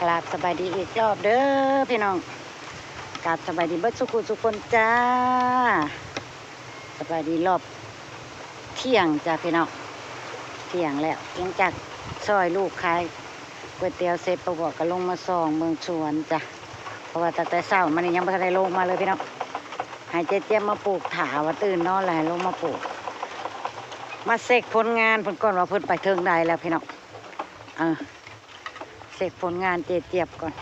ກາບສະບາຍດີອີກລອບເດີພີ່ນ້ອງ ກາບສະບາຍດີເບິດສູ່ຜູ້ສູ່ຄົນຈ້າ ສະບາຍດີລອບທ່ຽງຈ້າພີ່ນ້ອງ ທ່ຽງແລ້ວ ຫຼັງຈາກຊ່ອຍລູກຂາຍກ໋ວຍຕຽວເສັດ ປ້າບົວກໍລົງມາສ່ອງເບິ່ງສວນຈ້າ ເພາະວ່າຕັ້ງແຕ່ເຊົ້າມານີ້ຍັງບໍ່ທັນໄດ້ລົງມາເລີຍພີ່ນ້ອງ ໃຫ້ເຈຈຽບມາປູກຖ້າ ວ່າຕື່ນນອນແລ້ວໃຫ້ລົງມາປູກ ມາເຊັກຜົນງານເພິ່ນກ່ອນວ່າເພິ່ນໄປເຖິງໃດແລ້ວພີ່ນ້ອງ ເອີ ເຊັກຜົນງານເຈຈຽບກ່ອນ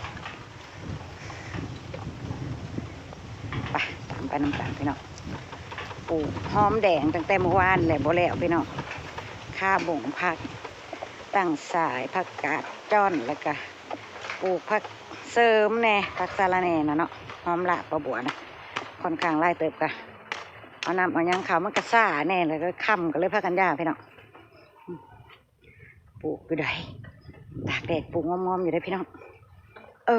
ໄປ ຕາມໄປນຳກັນພີ່ນ້ອງ ປູກຫອມແດງຕັ້ງແຕ່ມື້ວານແຫຼະບໍ່ແລ້ວພີ່ນ້ອງ ຄາບົງ ຜັກຕັ້ງສາຍ ຜັກກາດຈ້ອນ ແລ້ວກະປູກຜັກເສີມແດ່ ຜັກສະລະແໜ່ນະເນາະ ຫອມລາກປ້າບົວນະ ຂ້ອນຂ້າງຫຼາຍເຕີບ ກະເອົານ້ຳເອົາຫຍັງເຂົ້າ ມັນກະຊ້າແດ່ ແລ້ວກະຄ່ຳ ກໍເລີຍພາກັນຢ່າພີ່ນ້ອງ. ປູກຢູ່ໃດ໋ ຕາກແດດປູກງອມໆຢູ່ເດ້ພີ່ນ້ອງ ເອີ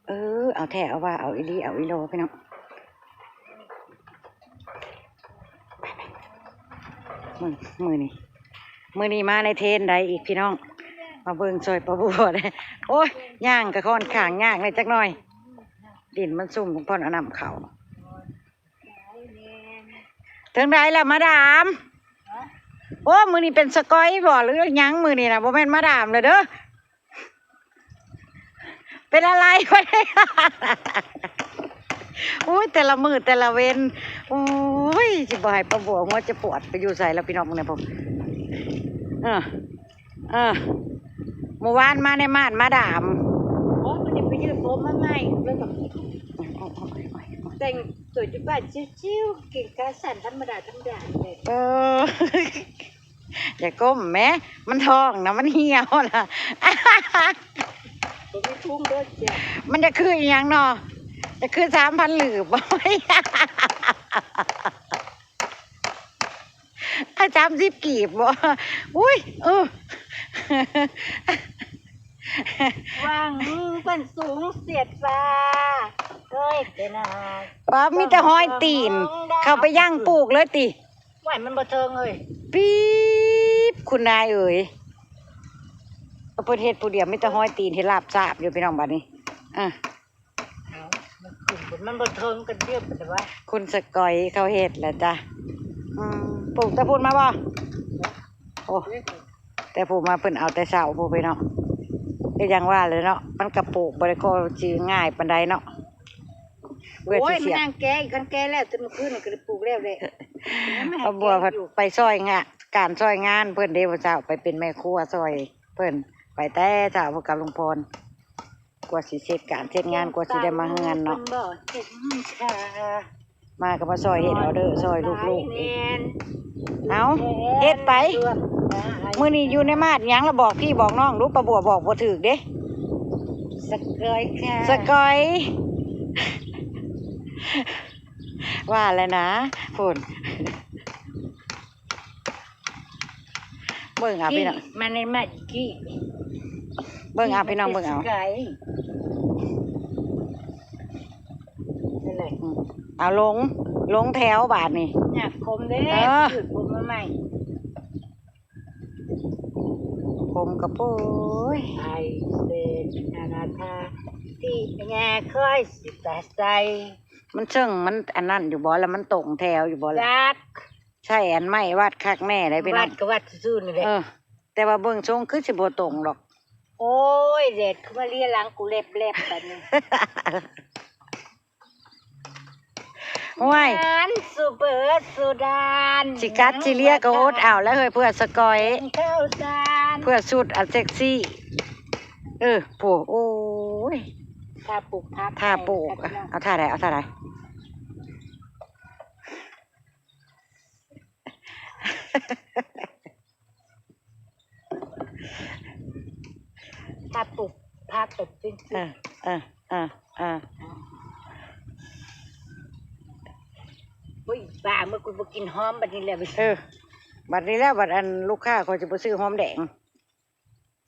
ເອີ ເອົາແທ້ເອົາວ່າ ເອົາອີ່ຫຼີເອົາອີ່ຫຼໍພີ່ນ້ອງ ໄປໆ ມື້ ມື້ນີ້ ມື້ນີ້ມາໃນເທຣນໃດອີກພີ່ນ້ອງ ມາເບິ່ງຊ່ອຍປ້າບົວແດ່ ໂອ້ຍ ຍ່າງກໍຂ້ອນຂ້າງຍາກແດ່ຈັກໜ່ອຍ ດິນມັນຊຸ່ມ ຕ້ອງເອົານ້ຳເຂົ້າ. ເຖິງໃດລະມາດາມ? ໂອ້ ມື້ນີ້ເປັນສະກອຍບໍ ຫຼືຫຍັງມື້ນີ້ນະ ບໍ່ແມ່ນມາດາມແລ້ວເດີ ເປັນອະໄລວະນີ້ ໂອ້ຍ ແຕ່ລະມື້ແຕ່ລະເວັນ ໂອ້ຍ ຊິບໍ່ໃຫ້ປ້າບົວຫົວຈະປວດ ໄປຢູ່ໃສລະພີ່ນ້ອງ ເບິ່ງແດ່ພຸ້ນ ເອີ. ເອີ ມື້ວານມາໃນມາດມາດາມ ໂອ້ຍ ມັນໄດ້ໄປຢືດຜົມມາໃໝ່ ແລ້ວກໍແຕ່ງຕົວຢູ່ບ້ານຊິວໆ ກາງເກງຂາສັ້ນທຳມະດາໆ ເອີ ຢ່າກົ້ມແມ ມັນທ້ອງນະ ມັນຫ່ຽວນະ ບໍ່ມີພຸງເດີ ມັນຈະຄືອີ່ຫຍັງເນາະ ຈະຄືສາມພັນລືບບໍ? ອ່າ ສາມສິບກີບບໍ? ອຸ້ຍ ເອີ ຫວັງເພິ່ນສູງສຽດຟ້າ ເຄີຍເປັນອາ ປ້າ ມີແຕ່ຮອຍຕີນ ເຂົ້າໄປຍ່າງປູກເລີຍຕິ? ຫວາຍ ມັນບໍ່ເຖິງເອີຍ ປີບ ຄຸນນາຍເອີຍ ເພິ່ນເຮັດຜູ້ດຽວ ມີແຕ່ຮອຍຕີນ ເຮັດລາບສາບຢູ່ ພີ່ນ້ອງ ບາດນີ້ ອ່າ ເອົ້າ ມັນຂຶ້ນ ມັນບໍ່ເຖິງກັນດຽວປານໃດວະ ຄຸນສະກອຍເຂົາເຮັດແຫຼະຈ້າ ອືມ ປູກແຕ່ພຸ້ນມາບໍ່? ໂອ້ ແຕ່ຜູ້ມາເພິ່ນເອົາແຕ່ເຊົ້າພຸ້ນພີ່ນ້ອງ ກໍຢ່າງວ່າແຫຼະເນາະ ມັນກະປູກບໍ່ໄດ້ກໍຊິງ່າຍປານໃດເນາະ ເພື່ອ ໂອ້ຍ ຊິສຽບ ມານັ່ງແກະ ຄັນແກະແລ້ວ ແຕ່ມື້ຄືນກໍໄດ້ປູກແລ້ວແຫຼະ ປ້າບົວພັດໄປຊ່ອຍງານ ການຊ່ອຍງານເພິ່ນເດ້ ມື້ເຊົ້າໄປເປັນແມ່ຄົວຊ່ອຍເພິ່ນ ໄປແຕ່ເຊົ້າກັບລຸງພອນ ກວ່າຊິເສັດການເສັດງານ ກວ່າຊິໄດ້ມາເຮືອນເນາະ ມາກໍມາຊ່ອຍເຮັດອອເດີ ຊ່ອຍລູກໆອີກ ເອົ້າ ເຮັດໄປ ມື້ນີ້ຢູ່ໃນມາດຫຍັງລະ ບອກພີ່ບອກນ້ອງດູ ປ້າບົວບອກບໍ່ຖືກເດ້ ສະກອຍຄ່ະ ສະກອຍ ວ່າແລ້ວນະ ພຸ້ນ. ເບິ່ງເອົາພີ່ນ້ອງ ມາໃນມາດກີ້ ເບິ່ງເອົາພີ່ນ້ອງ ເບິ່ງເອົາ ອືມ ເອົາລົງ ລົງແຖວບາດນີ້ ຍາກຜົມເດ້ ເອີ ຍືດຜົມມາໃໝ່ ຜົມກະໂປຍ ໄອເຊນອານາທາ ທີ່ຍາຄອຍຊິຕາໃສ ມັນເຊິ່ງ ມັນອັນນັ້ນຢູ່ບໍ່ລະ ມັນຕົງແຖວຢູ່ບໍ່ລະ ຈັກ ໃຊ້ອັນໄມ້ວັດຄັກແນ່ໄດ໋ພີ່ນ້ອງ ວັດກໍວັດຊື່ໆນີ້ແຫຼະ ເອີ ແຕ່ວ່າເບິ່ງຊົງຄືຊິບໍ່ຕົງດອກ ໂອ້ຍ ແດດຄືມາເລຍຫຼັງກູແລັບໆ ບາດນີ້ ໂອ້ຍ ຫວານສູ່ເບີດສູ່ດານ ຊິກັດຊິເລຍກໍອົດເອົາແລ້ວເຮີ້ຍ ເພື່ອສະກອຍ ເພື່ອຊຸດອັນເຊັກຊີ ເອີ ໂອ້ຍ ທ່າປູກຜັກ ທ່າປູກ ເອົາທ່າໃດ ເອົາທ່າໃດ? ຖ້າປູກຜັກແບບຈິງໆ ເອີ ເອີ ເອີ ເອີ ໂອ້ຍ ບ້າ ມື້ກູບໍ່ກິນຫອມບັດນີ້ແຫຼະ ເອີ ບັດນີ້ແຫຼະ ບັດອັນລູກຄ້າຂ້ອຍຊິບໍ່ຊື້ຫອມແດງ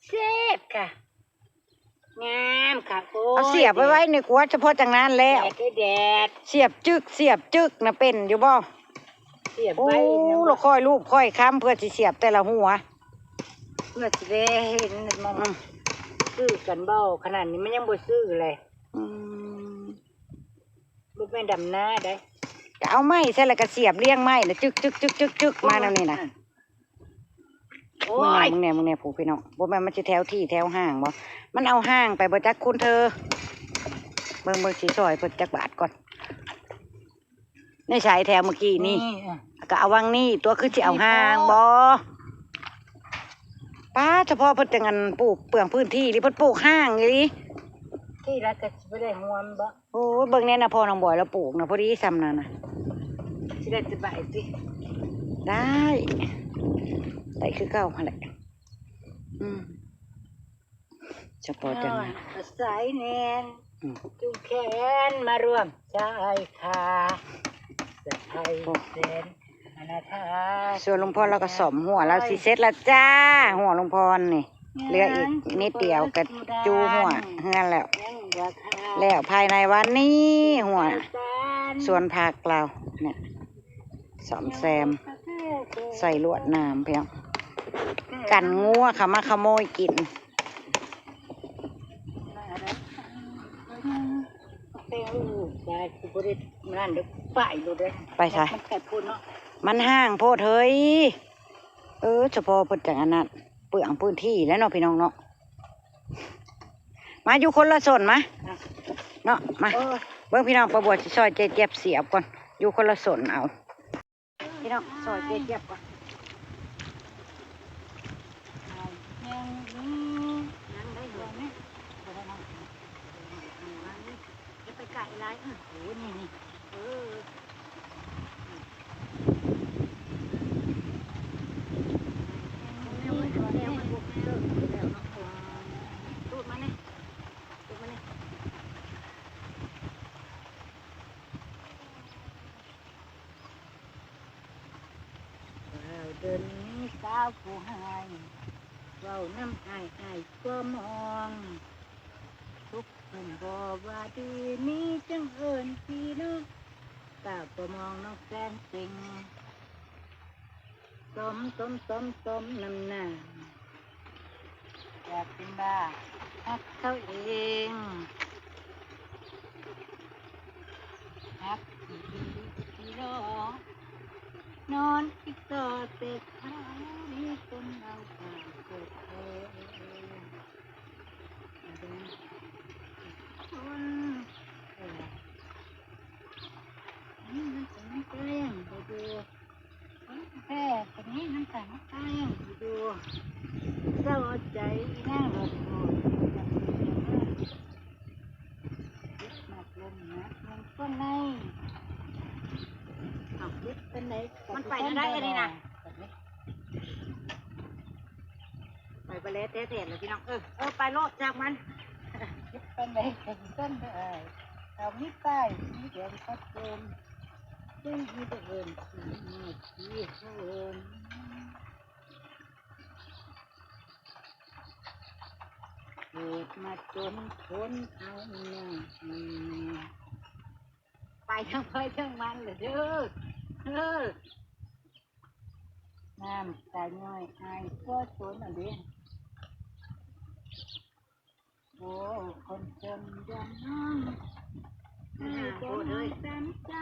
ແຊບຄ່ະ ງາມຄ່ະ ໂອ້ຍ ເອົາສຽບໄວ້ໆ ໃນຄົວ ສະເພາະຈັ່ງນັ້ນແລ້ວ ແດດເດ້ແດດ ສຽບຈຶກ ສຽບຈຶກນະ ເປັນຢູ່ບໍ່? ສຽບໄວ້ ໂອ້ ລະຄ່ອຍລູບຄ່ອຍຄຳ ເພື່ອຊິສຽບແຕ່ລະຫົວ ເພື່ອຊິໄດ້ເຫັນມັນ ອືມ ຊື້ກັນບໍ່? ຂະໜາດນີ້ມັນຍັງບໍ່ຊື້ເລີຍ. ອືມ ບໍ່ແມ່ນດຳນາໃດ໋. ກໍເອົາໄມ້ໃສ່ ແລ້ວກໍສຽບລຽງໄມ້ ແລ້ວຈຶກໆໆໆ ມາແນວນີ້ນະ. ໂອ້ຍ ເບິ່ງແດ່ ເບິ່ງແດ່ ເບິ່ງແດ່ ຜູ້ພີ່ນ້ອງ ບໍ່ແມ່ນມັນຊິແຖວທີ່ແຖວຮ່າງບໍ່? ມັນເອົາຮ່າງໄປບໍ່ຈັກຄຸນເທີ. ເບິ່ງ ເບິ່ງ ຊິຊ່ອຍເພິ່ນຈັກບາດກ່ອນ. ໃນສາຍແຖວເມື່ອກີ້ນີ້ ນີ້ ກໍເອົາວັງນີ້ຕົວະ ຄືຊິເອົາຮ່າງບໍ່? ປ້າ ສະເພາະເພິ່ນຈັ່ງອັນປູກເປືອງພື້ນທີ່ ຫຼືເພິ່ນປູກຮ່າງອີ່ຫຼີ? ທີ່ລະກໍຊິບໍ່ໄດ້ຮ່ວມບໍ່? ໂອ້ຍ ເບິ່ງແນ່ນະ ພໍ່ນ້ອງບອຍລາວປູກນະ ພໍດີຊ່ຳນັ້ນນະ ຊິໄດ້ສະບາຍຕິ? ໄດ້ ໄດ້ຄືເກົ່າຫັ້ນແຫຼະ. ອືມ ສະເພາະຈັ່ງນັ້ນ ອາໄສແໜ້ນ ອືມ ຈູງແຂນມາຮ່ວມຊາຍຄາ ສະໄພແສນອະນາຖາ. ສ່ວນລຸງພອນລາວກໍສ້ອມຮົ້ວລາວຊິເສັດແລ້ວຈ້າ ຮົ້ວລຸງພອນນີ້ ເຫຼືອອີກນິດດຽວກໍຈູຮົ້ວເຮືອນແລ້ວ ແລ້ວພາຍໃນວັນນີ້ ຮົ້ວສວນຜັກລາວນີ້ ສ້ອມແຊມ ໃສ່ລວດໜາມ ພີ່ນ້ອງ ກັນງົວເຂົ້າມາຂະໂມຍກິນ. ໄປໃສ? ມັນຫ່າງໂພດເຮີ້ຍ. ເອີ ສະເພາະເພິ່ນຈັ່ງອັນນັ້ນ ເປືອງພື້ນທີ່ແຫຼະເນາະ ພີ່ນ້ອງເນາະ. ມາຢູ່ຄົນລະສົ້ນມາ ເນາະ ມາ. ເອີ ເບິ່ງ ພີ່ນ້ອງ ປ້າບົວຊິຊ່ອຍເຈຍບສຽບກ່ອນ ຢູ່ຄົນລະສົ້ນເອົາ. ພີ່ນ້ອງ ຊ່ອຍເຈຍບກ່ອນ. ຍັງໄດ້ຢູ່ນີ້ ຍັງໄດ້ຢູ່ນີ້ ຢ່າໄປໄກຫຼາຍ. ເອີ ໂອ້ ນີ້ ນີ້ ເອີ ຕູດມານີ້ ຕູດມານີ້. ວ້າວເດີນມີສາວຜູ້ຮ້າຍ ເວົ້ານຳອ້າຍ ອ້າຍກໍມອງ ທຸກຄົນບໍ່ວ່າດີ ມີຈັ່ງເອີ້ນພີ່ນ້ອງ ກ້າບໍ່ມອງນ້ອງແສນເປັງ. ສົມ ສົມ ສົມ ສົມນຳໜ້າ ຢາກເປັນບ້າ ຮັກເຂົາເອງ ຮັກທີ່ດີທີ່ລໍ ນອນອີ່ສໍ່ແຕ່ເຊົ້າ ມີຄົນເອົາຂ້າເກີດເທີ ຄົນ ເອີ ນີ້ມັນກໍຍັງແກ້ງບໍ່ຢູ່. ແທ້ ປານນີ້ມັນກໍມາແກ້ງຢູ່ ເຈົ້າເອົາໃຈອີ່ນາງໂລດ ມັກລົມນະ ມັນຄົນໃນ ເອົາ ເຮັດປານໃດ ມັນໄປແນວໃດອັນນີ້ນະ? ໄປບໍ່ແລແທ້ໆ ແລ້ວ ພີ່ນ້ອງ ເອີ ເອີ ໄປໂລດ ຈາກມັນ ເຮັດປານໃດກໍຊິເປັນໄດ້ ເຂົາມີປ້າຍສີແດງຊັດເຈນ. ເພິ່ນມີແຕ່ເອີ້ນ ເກີດມາຈົນຄົນເອົາໜ້າ ໄປທາງໃຜທາງມັນລະເດີ ເອີ ນ້ຳຕາຍ້ອຍອ້າຍກໍສົນເອົາເດ້. ໂອ້ ຄົນຈົນຢ່າງນ້ອງ ໃຫ້ບໍ່ນ້ອຍຕາມໃຈ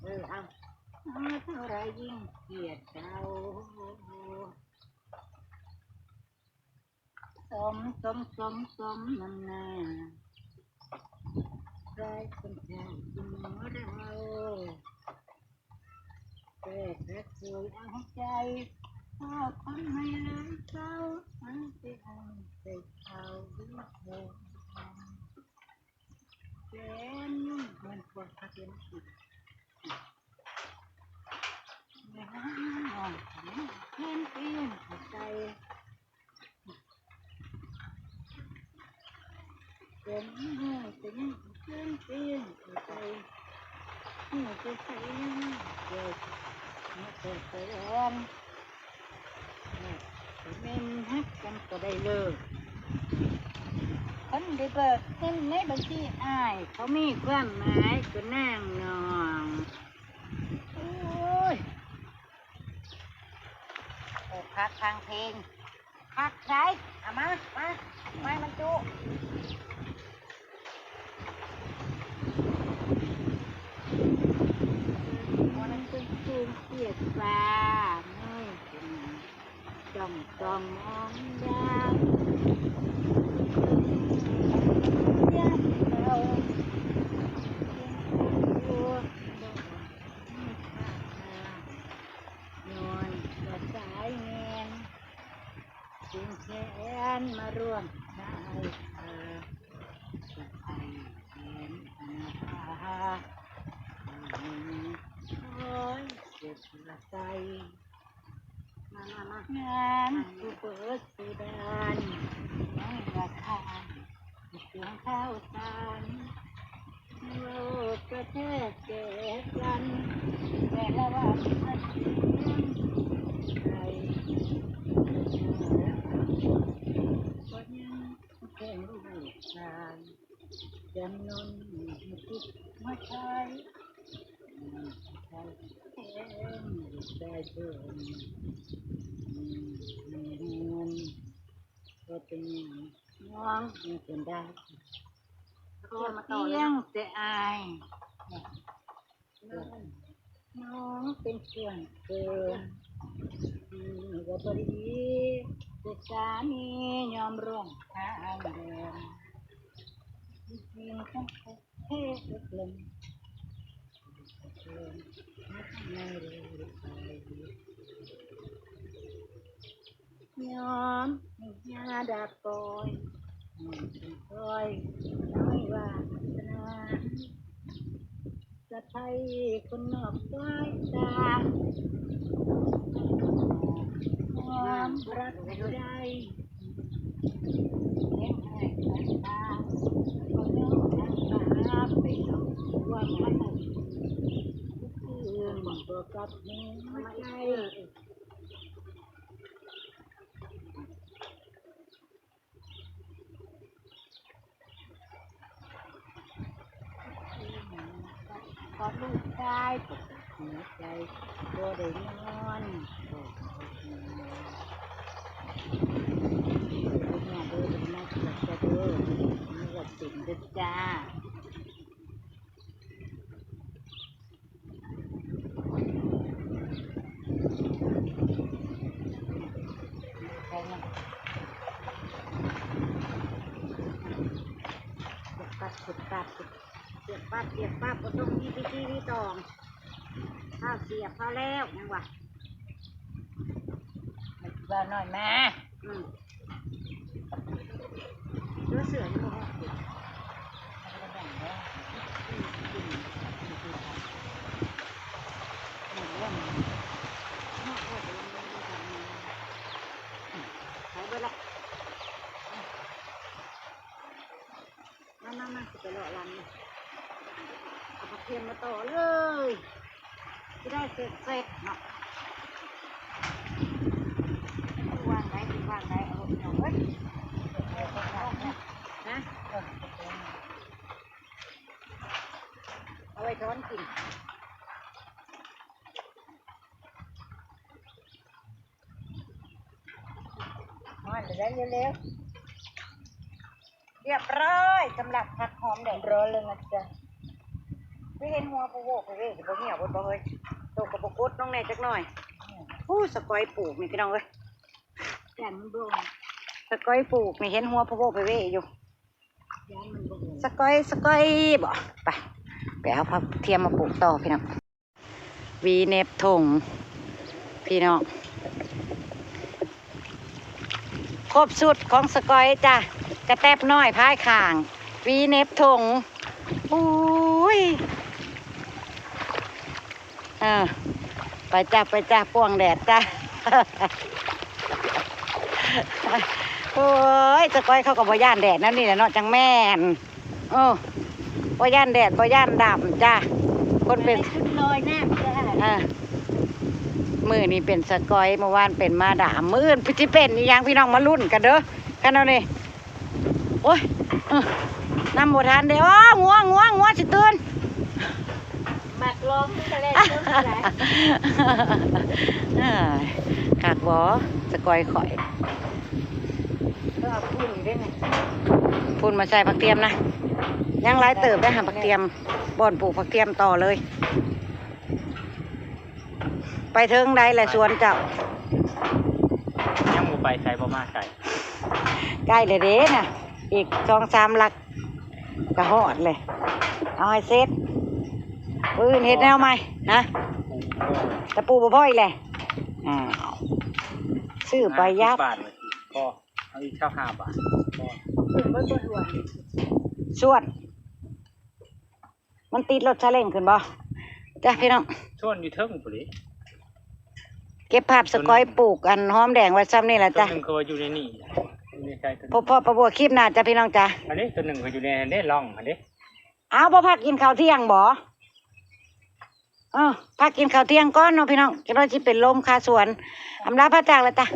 ເອີ ເອົາ ເທົ່າໃດຍິ່ງກຽດເຈົ້າ ສົມ ສົມ ສົມ ສົມນຳໜ້າ ຫຼາຍຄົນເຈົ້າຢູ່ເມືອງເຮົາ. ແຕ່ກະເຄີຍເອົາໃຈ ພໍຄົນໃໝ່ເລີຍເຊົາ ມັນຊິເອົາໃສ່ເຂົາຢູ່ແທ້ ແສນຫຍຸ້ງເພິ່ນພວກພັກເຫັນກິນ ແມ່ນນ້ອງເພິ່ນປີນເຂົ້າໃຈ. ເປັນເຮົາເປັນຫຍັງເປັນເປັນໃຈ ເຮົາຈະໃສ່ຫຍັງເກີດມາເກີດໄປແລ້ວ ເປັນແມ່ນຮັກກັນກໍໄດ້ເລີກ ຄົນໄດ້ເບີດເງິນໃນບັນຊີອ້າຍ ເຂົາມີຄວາມໝາຍກວ່ານາງນ້ອງ ໂອ້ຍ ເປີດພັກຟັງເພງ. ຜັກໃສ່ ເອົາມາ ມາ ມາໃຫ້ມັນຈຸ ມັນເປັນເຄື່ອງປຽກປາ ເອີຍ ຈ້ອງ ຈ້ອງມອງດາວ ຍາມເຊົ້າ ຍັງຄົງຢູ່ ບໍ່ມີທ່າທາງ ຍ້ອນວ່າສາຍແມ່ນ ຈຶ່ງແຂນມາຮ່ວມສາຍຕາ ສະໄພແຂນອາພາ ຄອຍເກັບລະໃສ ມາ ມາ ມາ ງານຜູ້ເປີດສູ່ດ່ານ ໃນລາຄາ ສຽງຂ່າວສານ ເວົ້າກະແທກແກ່ກັນ ແຕ່ລະວັນມັນເປັນເລື່ອງໃດ ກໍຍັງແຂ່ງລູກຊາຍ ຈຳນົນໃຫ້ຕິດມາຂາຍ ໃຫ້ແພງລູກຊາຍເພິ່ນ ເງິນ ບໍ່ເປັນຫຍັງ ນ້ອງຍັງເປັນໄດ້ ຂໍພຽງແຕ່ອ້າຍ ນ້ອງເປັນເພື່ອນເກີນ ອືມ ກໍບໍ່ດີ ແຕ່ສາມີຍອມຮ່ວມທາງເດີນ ຈິງຕ້ອງເທເລິກລົງ ຍອມໃຫ້ຍາດາປອຍ ໃຫ້ເປັນກ້ອຍນ້ອຍວາສະໜາ ສະໃພຄົນນອກສາຍຕາ ຄວາມຮັກບໍ່ໄດ້ ແຕ່ໃຫ້ສາຍຕາ ກໍຍ້ອນນ້ຳຕາໄປເອົາຄວາມຮັກ ຄືບໍ່ກັບຫົວໃຈ ກອດລູກຊາຍ ເປັນຫົວໃຈບໍ່ໄດ້ນອນ ເດີມາເດີມາເດີມາເດີ ມາເປັນເດີຈ້າ. ປັບ ປັບ ປັບ ປັບ ບໍ່ຕ້ອງມີພິທີມີຕອງ ພາເສຍພາແລ້ວ ຍັງວ່າ ວ່າໜ້ອຍມາ ອືມ ເສືອ ເສືອຍັງບໍ່ອອກ ໄປເບິດລະ ມາ ມາ ມາ ຊິໄປເລາະຫຼັງ ເອົາຜັກທຽມມາຕໍ່ເລີຍ ຊິໄດ້ເສັດເສັດເນາະ ວາງໄວ້ ວາງໄວ້ ເອົາ ເອົາເບິດ ນະ ເອົາໄວ້ຊ້ອນກິນ. ຮອດແລ້ວ ເລັວໆ ຮຽບຮ້ອຍ ສຳລັບຜັກຫອມແດດ ຮຽບຮ້ອຍແລ້ວນະຈ໊ະ ຄືເຫັນຫົວໂພໂວໂພເວ ຊິບໍ່ຫ່ຽວເບິດບໍ່ເຮີ້ຍ ໂຕກໍບໍ່ກົດລົງແດ່ຈັກໜ້ອຍ ອືມ ອູ້ ສະກອຍປູກນີ້ພີ່ນ້ອງເອີຍ ແກງບໍ່ ສະກອຍປູກນີ້ເຫັນຫົວໂພໂວໂພເວຢູ່ ສະກອຍ ສະກອຍບໍ ໄປ ໄປເອົາຜັກທຽມມາປູກຕໍ່ພີ່ນ້ອງ ຫວີເໜັບຖົງ ພີ່ນ້ອງ ຄົບຊຸດຂອງສະກອຍຈ້ະ ກະແຕັບນ້ອຍພາຍຂ້າງ ຫວີເໜັບຖົງ ໂອ້ຍ ເອີ ໄປຈ້ະ ໄປຈ້ະ ປວງແດດຈ້ະ ໂອ້ຍ ສະກອຍເຂົາກໍບໍ່ຢ້ານແດດແນວນີ້ແຫຼະເນາະ ຈັ່ງແມ່ນ ເອີ ບໍ່ຢ້ານແດດ ບໍ່ຢ້ານດຳຈ້ະ ຄົນເປັນ ໄປຂຶ້ນລອຍນ້ຳຈ້ະ ເອີ ມື້ນີ້ເປັນສະກອຍ ມື້ວານເປັນມາດາມ ມື້ອື່ນຊິເປັນອີ່ຫຍັງ ພີ່ນ້ອງມາລຸ້ນກັນເດີ ຄັນເອົານີ້ ໂອ້ຍ ເອີ ນຳບໍ່ທັນເດ້ ໂອ້ ງົວ ງົວ ງົວຊິຕື່ນ ມັກລອງມັນກະແລ່ນເຖິງຫຼາຍ ເອີ ຄັກບໍ່ ສະກອຍຂ້ອຍ ພຸ້ນມາໃສ່ຜັກທຽມນະ ຍັງຫຼາຍເຕີບໄດ໋ຫາ ຜັກທຽມ ບ່ອນປູກຜັກທຽມຕໍ່ເລີຍ. ໄປເຖິງໃດລະສວນເຈົ້າ? ຍັງບໍ່ໄປໃສ ບໍ່ມາໃສ. ໃກ້ແລ້ວເດ້ນະ ອີກສອງສາມຫຼັກກະຮອດເລີຍ. ເອົາໃຫ້ເສັດ ມື້ອື່ນເຮັດແນວໃໝ່. ຮະ? ຕະປູບໍ່ພໍອີກແຫຼະ. ອ້າວ ຊື້ປະຢັດ. ສິບບາດ ພໍ ເອົາອີກຊາວຫ້າບາດ. ພໍ ຂຶ້ນເບິດບໍ່ຖ້ວນ. ຊວນ ມັນຕິດລົດຊາເລັງຂຶ້ນບໍ່? ຈ້ະ ພີ່ນ້ອງ ຊວນຢູ່ເທິງພຸ້ນເດ. ເກັບພາບສະກອຍປູກອັນຫອມແດງໄວ້ຊ່ຳນີ້ລະຈ້ະ. ໂຕໜຶ່ງຄືວ່າຢູ່ໃນນີ້ ຢູ່ໃນໃຈໂຕໜຶ່ງ. ພໍ ພໍປະບົວຄລິບໜ້າຈ້ະ ພີ່ນ້ອງຈ້ະ. ອັນນີ້ໂຕໜຶ່ງກໍຢູ່ໃນຫັ້ນເດ້ ຮ່ອງຫັ້ນເດ້. ອ້າວ ບໍ່ພັກກິນເຂົ້າທ່ຽງບໍ່? ເອີ ພັກກິນເຂົ້າທ່ຽງກ່ອນເນາະ ພີ່ນ້ອງ ຈັກໜ້ອຍຊິເປັນລົມຄາສວນ. ອຳລາພາຈາກລະຈ້ະ.